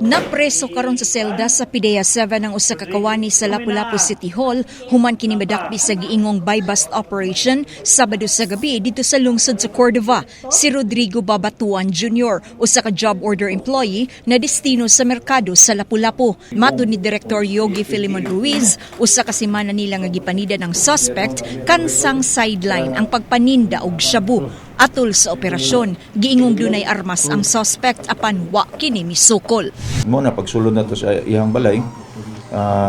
Napreso karon sa selda sa PDEA 7 ang usa ka kawani sa Lapu-Lapu City Hall human kini madakpi sa giingong buy-bust operation Sabado sa gabi didto sa lungsod sa Cordova. Si Rodrigo Babatuan Jr., usa ka job order employee na destino sa merkado sa Lapu-Lapu. Matod ni Director Yogi Filimon Ruiz, usa ka semana nila nga gipanida ng suspect kansang sideline ang pagpaninda og shabu. Atol sa operasyon, giingong dunay armas ang suspect apan wa kini misukol. Mo na pagsulod na to sa iyang balay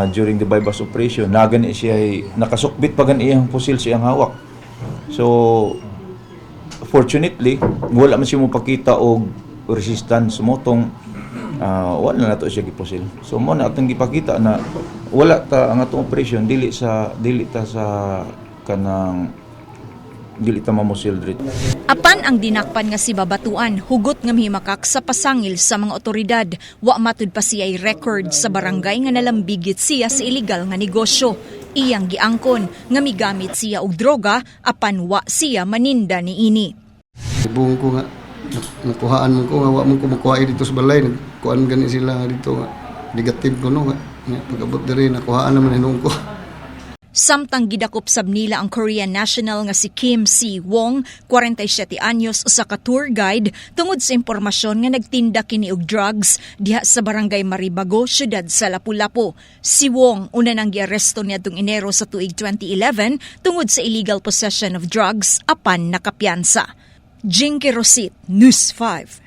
during the buy-bust operation, naa gani siya ay nakasukbit pa gani iyang pusil sa iyang hawak. So fortunately, wala man siya mo pakita og resistance mo tong wala na nato siya gipusil. So mo na atong gipakita na wala ta ang atong operation, dili ta sa kanang dili ta mamusil diri. Apan ang dinakpan nga si Babatuan, hugot nga mihimakak sa pasangil sa mga otoridad. Wa matud pa siya record sa barangay nga nalambigit siya sa illegal nga negosyo. Iyang giangkon nga migamit siya og droga apan wa siya maninda niini. Buong ko nga nakuhaan mo ko nga wa mo ko makuha didto sa balay, nagkuan gani sila didto nga negative ko no nga pag-abot diri nakuhaan naman hinuon ko. Samtang gidakop sab nila ang Korean national nga si Kim Si Wong, 47 anyos, usa ka tour guide, tungod sa impormasyon nga nagtinda kini og drugs diha sa Barangay Maribago, syudad sa Lapu-Lapu. Si Wong una nang giaresto niadtong Enero sa tuig 2011 tungod sa illegal possession of drugs apan nakapiyansa. Jinky Rosit, News 5.